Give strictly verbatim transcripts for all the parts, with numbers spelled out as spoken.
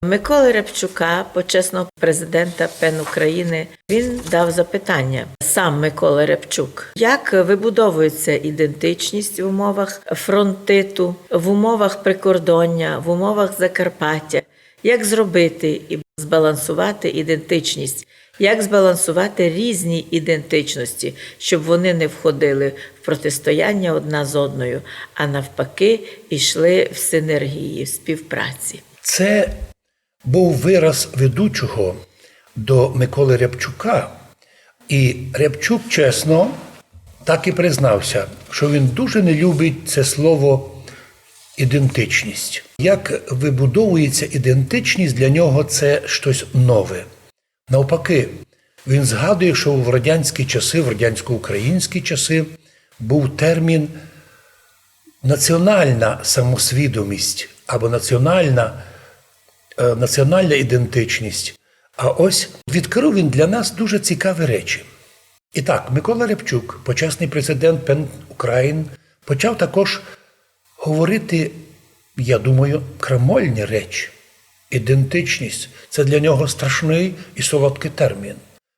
Миколи Рябчука, почесного президента пен Україны, він дав запитаня. Сам Микола Рябчук. Як выбудовується ідентичность в умовах фронтиту, в умовах прикордоння, в умовах Закарпаття? Як зробити і збалансувати ідентичность? Як збалансувати різні ідентичности, щоб вони не входили в протистояння одна з одною, а навпаки, йшли в синергії, в співпраці? Це був вираз ведучого до Миколи Рябчука. І Рябчук чесно так і признався, що він дуже не любить це слово ідентичность. Як вибудовується ідентичность, для нього це щось нове. Навпаки, він згадує, що в радянські часи, в радянсько-українські часи був термін національна самосвідомість або національна, е, національна ідентичность. А ось відкрив він для нас дуже цікаві речі. І так, Микола Рябчук, почесний президент пен Україн, почав також говорити, я думаю, крамольні речі. Ідентичность — це для нього страшний і солодкий термін,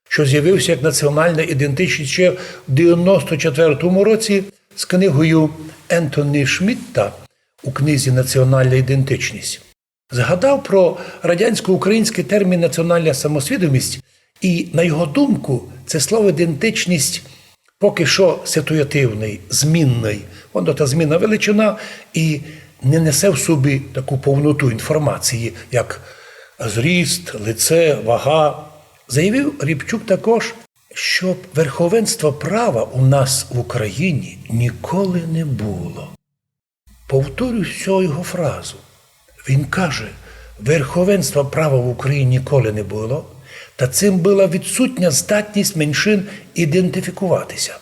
що з'явився як національна ідентичность ще в девяносто четвертому році з книгою Ентоні Шмідта у книзі «Національна ідентичность». Згадав про радянсько-український термін «національна самосвідомість», і, на його думку, це слово «ідентичность» поки що ситуативный, змінный. Воно, та змінна величина, і не несе в собі таку повноту інформації, як зріст, лице, вага. Заявив Рябчук також, що верховенства права у нас в Україні ніколи не було. Повторю всю його фразу. Він каже: «Верховенства права в Україні ніколи не було, та цим була відсутня здатність меншин ідентифікуватися».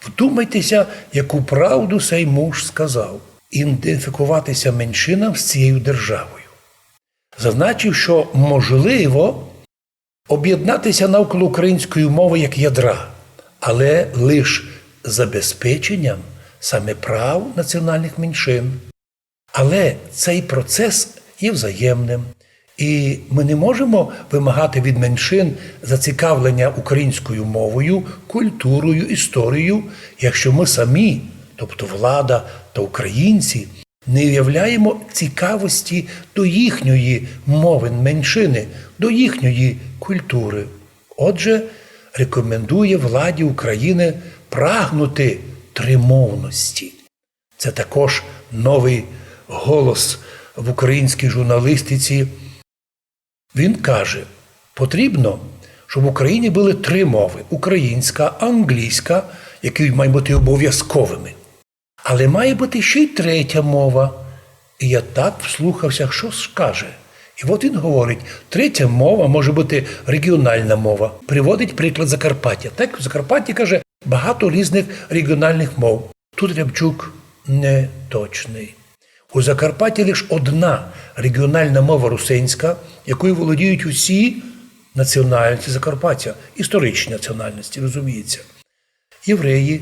Вдумайтеся, яку правду сей муж сказав: «Ідентифікуватися меншинам з цією державою». Зазначив, що можливо об'єднатися навколо української мови як ядра, але лиш забезпеченням саме прав національних меншин. Але цей процес є взаємним, і ми не можемо вимагати від меншин зацікавлення українською мовою, культурою, історією, якщо ми самі, тобто влада та українці, не виявляємо цікавості до їхньої мови меншини, до їхньої культури. Отже, рекомендує владі України прагнути тримовності. Це також новий голос в українській журналістиці. Він каже: «Потрібно, щоб в Україні були три мови: українська, англійська, які мають бути обов'язковими. Але має бути ще й третя мова». І я так вслухався, що скаже. І от він говорить: «Третя мова може бути регіональна мова». Приводить приклад Закарпаття. Так, в Закарпатті, каже, багато різних регіональних мов. Тут Рябчук неточний. У Закарпатті лише одна регіональна мова русинська, якою володіють усі національності Закарпаття, історичні національності, розуміється. Євреї,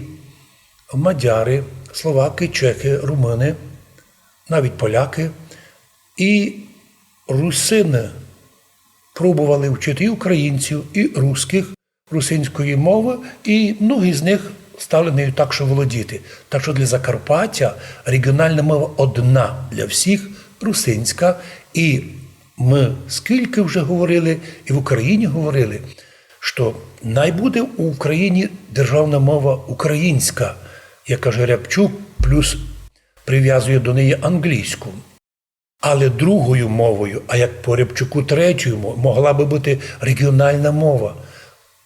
мадяри, словаки, чехи, румыны, навіть поляки і русины пробували вчити і українців, і русских русинської мови, і многі з них стали нею так, що володіти. Так що для Закарпаття регіональна мова одна для всіх — русинська, і ми скільки вже говорили, і в Україні говорили, що най буде у Україні державна мова українська, як каже Рябчук, плюс прив'язує до неї англійську. Але другою мовою, а як по Рябчуку третьою мо-, могла би бути регіональна мова,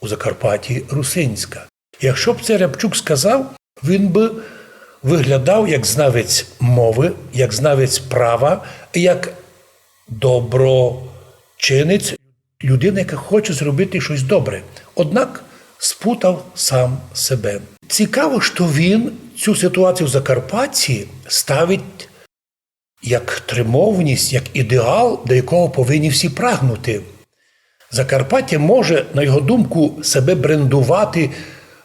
у Закарпатті — русинська. Якщо б це Рябчук сказав, він би виглядав як знавець мови, як знавець права, як доброчинець, людина, яка хоче зробити щось добре. Однак спутав сам себе. Цікаво, що він цю ситуацію в Закарпатті ставить як тримовність, як ідеал, до якого повинні всі прагнути. Закарпаття може, на його думку, себе брендувати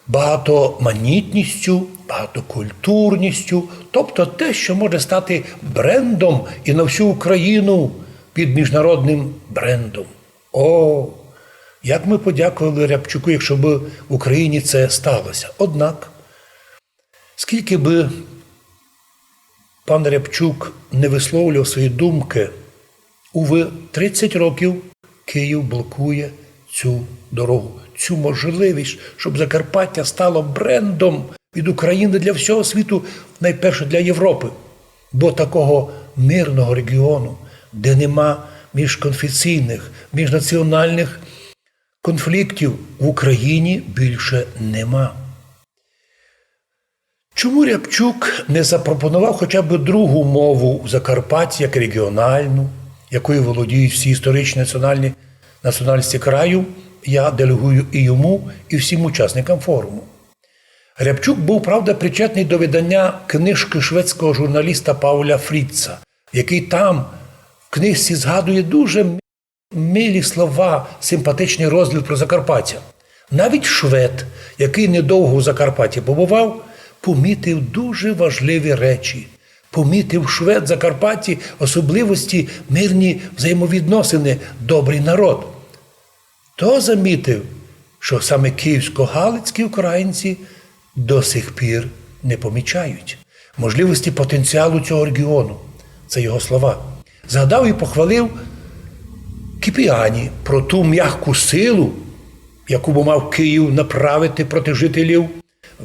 багатоманітністю, багатокультурністю, тобто те, що може стати брендом і на всю Україну, під міжнародним брендом. О, як ми подякували Рябчуку, якщо б в Україні це сталося. Однак, скільки би пан Рябчук не висловлював свої думки, увы, тридцять років Київ блокує цю дорогу, цю можливість, щоб Закарпаття стало брендом від України для всього світу, найперше для Європи. Бо такого мирного регіону, де нема міжконфесійних, міжнаціональних конфліктів, в Україні більше нема. Чому Рябчук не запропонував хоча б другу мову в Закарпатті як регіональну, якою володіють всі історичні національні національності краю? Я делегую і йому, і всім учасникам форуму. Рябчук був, правда, причетний до видання книжки шведського журналіста Пауля Фріца, який там в книжці згадує дуже милі слова, симпатичний розділ про Закарпаття. Навіть швед, який недовго у Закарпатті побував, помітив дуже важливі речі. Помітив швед в Закарпатті особливості, мирні взаємовідносини, добрий народ. То замітив, що саме київсько-галицькі українці до сих пір не помічають можливості потенціалу цього регіону. Це його слова. Згадав і похвалив Кіпіані про ту м'яку силу, яку б мав Київ направити проти жителів,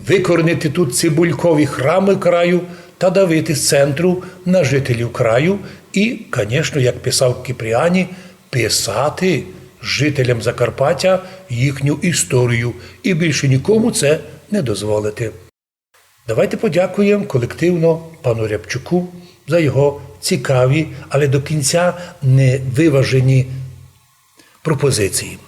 викоренити тут цибулькові храмы краю та давити з центру на жителів краю і, конечно, як писав Кіпріані, писати жителям Закарпаття їхню історію і більше нікому це не дозволити. Давайте подякуємо колективно пану Рябчуку за його цікаві, але до кінця не виважені пропозиції.